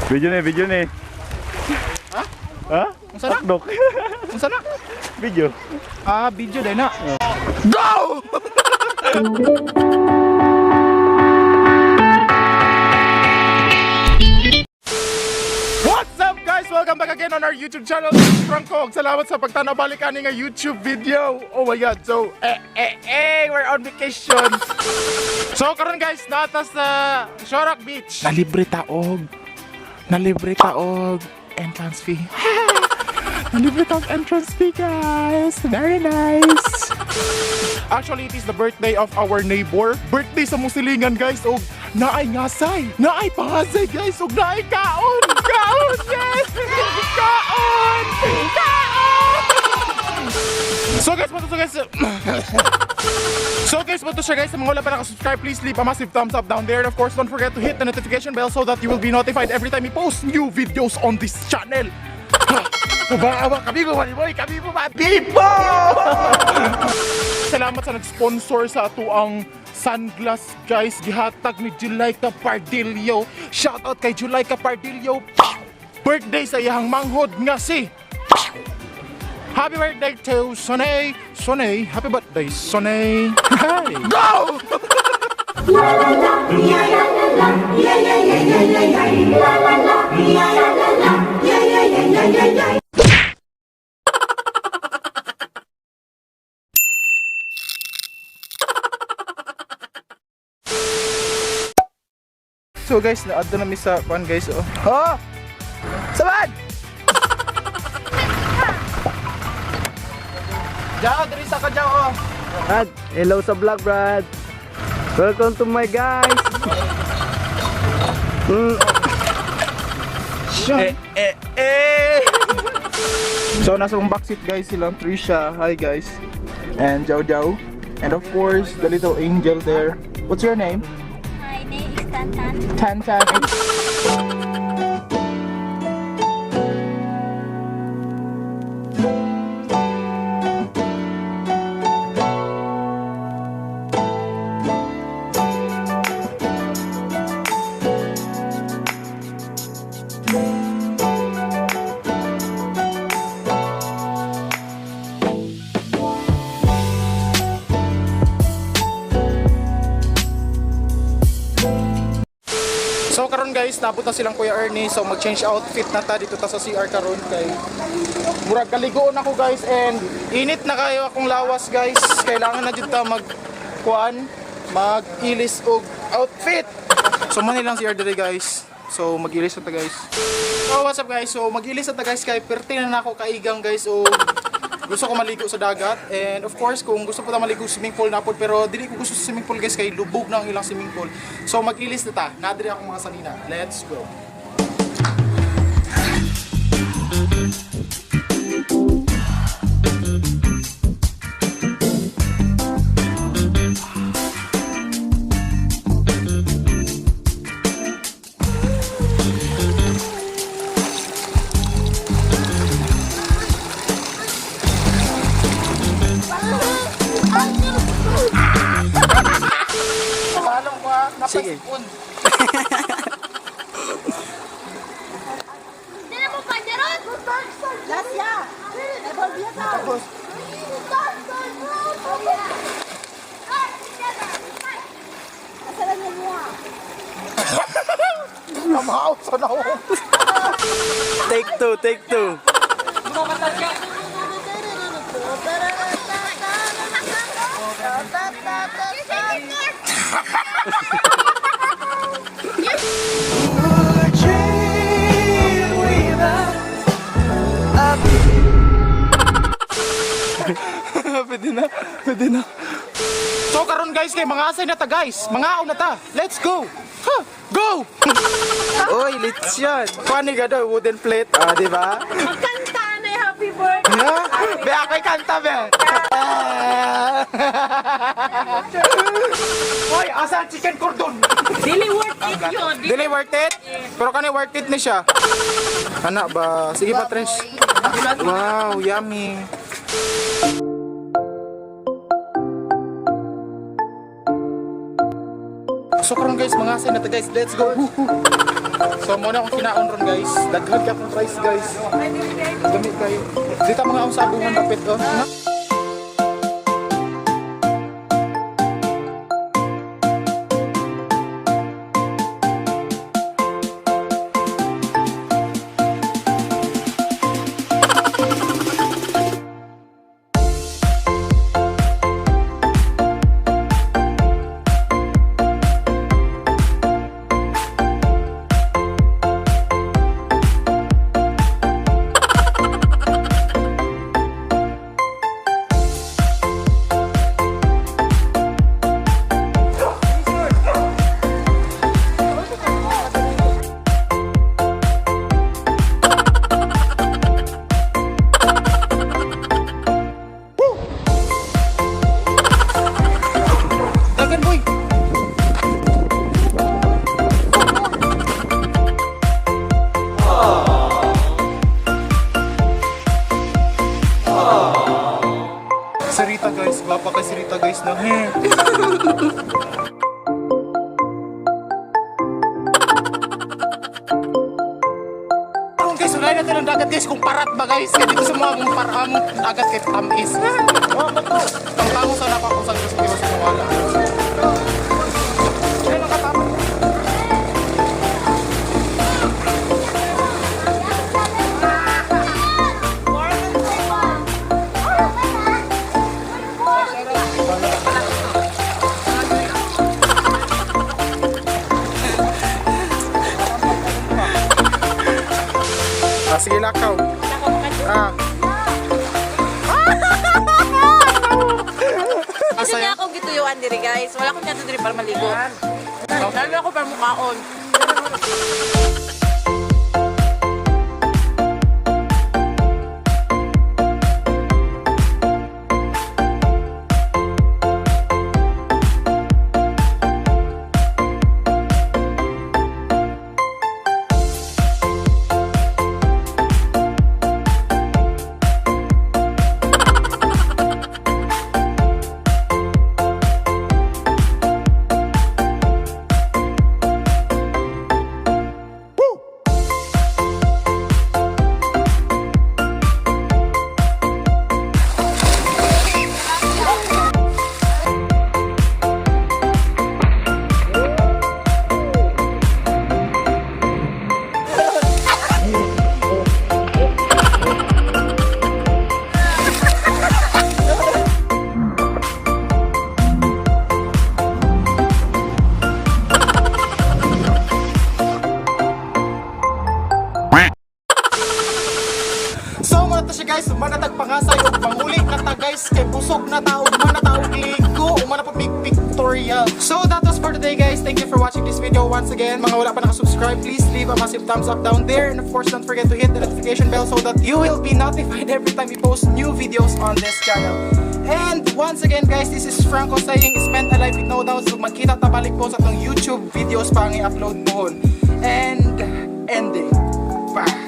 Video ni, video ni. Ha? Ha? Unsa na? Takdok. Unsa na? Video. Ah, video din na. Go! What's up, guys? Welcome back again on our YouTube channel. This is Franco. Salamat sa pagtanaw balik ani nga YouTube video. Oh my God. So, we're on vacation. So, karon guys, nata sa Shorak Beach. Nalibre taog. Nalibre taog entrance fee. Nalibre taog entrance fee, guys. Very nice. Actually, it is the birthday of our neighbor. Birthday sa Musilingan, guys. Og naay ngasay. Naay pangasay, guys. Og naay kaon. Kaon, yes! Kaon! Kaon! So guys, mato guys. So guys, mato siya guys. Sa mga wala pa nakasubscribe, please leave a massive thumbs up down there. And of course, don't forget to hit the notification bell so that you will be notified every time we post new videos on this channel. Suba, kami mo, kami mo, people! Salamat sa nag-sponsor sa ato ang sunglass, guys. Gihatag ni Julaika Pardillo. Shout out kay Julaika Pardillo. Birthday sa iyang manghod nga si Happy birthday to Sonay. Sonay, happy birthday, Sonay. Hey. Go! So guys, naadto na mi sa kuan guys oh. Oh! Sabad! Jao, diri sa ka Jao oh. Brad, hello sa vlog, Brad. Welcome to my guys. Eh, eh, eh. So nasa akong backseat guys silang Trisha. Hi guys. And Jao Jao. And of course, the little angel there. What's your name? My name is Tantan. Tan Tan. So karon guys, nabot na silang Kuya Ernie. So mag-change outfit na ta dito ta sa CR karon kay murag kaligoon ako guys and init na kayo akong lawas guys. Kailangan na jud ta mag kuan, mag-ilis og outfit. So mo lang CR diri guys. So mag-ilis na ta guys. So what's up guys? So mag-ilis na ta guys kay perti na nako kaigang guys og gusto ko maligo sa dagat and of course kung gusto po ta maligo sa swimming pool na pod, pero dili ko gusto sa swimming pool guys kay lubog na ang ilang swimming pool. So mag-ilis na ta. Nadiri akong mga sanina. Let's go. Alam ko ha, Sige. napaspon. Dili mo pa jaron. Lasya! Tapos, Asalan niya niya. namahaw sa naong. Take two, take two. Pwede na, pwede na. So karon guys, kay mga asay na ta guys. Mga na ta. Let's go. Huh, go! Oy, lechon. Kuan ni gado wooden plate, ah, di ba? Kanta na yung happy birthday! Ha? Be, ako'y kanta, be. Hoy, asa ang chicken cordon? Dili worth it yun! Dili worth it? Pero kani worth it ni siya. Ana ba? Sige pa, Trish. Wow, yummy. So karon guys, mga na ta guys, let's go. So mo na akong kinaon ron guys. Daghan ka akong rice guys. Dami kayo. Dito mga akong sabungan dapat oh. Dagan boy. Si Rita guys, gwapa kay si Rita guys no. Karon guys, wala natin ang dagat guys kung parat ba guys. Kaya dito sa mga kung paramong dagat kay tamis. Ang tao sa napakusang gusto ko sa wala. Ayun ang katama. Ah, sige, lakaw. Ah. Kasi niya akong gituyuan diri guys. Wala akong niya diri para maligo. Lalo ako para mukaon. So mga ta siya guys, manatag pangasay og pangulit na ta guys kay busog na ta ug mana ta og ligo, umana pa big pictorial. So that was for today guys. Thank you for watching this video once again. Mga wala pa nakasubscribe, please leave a massive thumbs up down there and of course don't forget to hit the notification bell so that you will be notified every time we post new videos on this channel. And once again guys, this is Franco saying spend a life with no doubts. Ug magkita ta balik po sa atong YouTube videos pa ang i-upload pohon. And ending. Bye.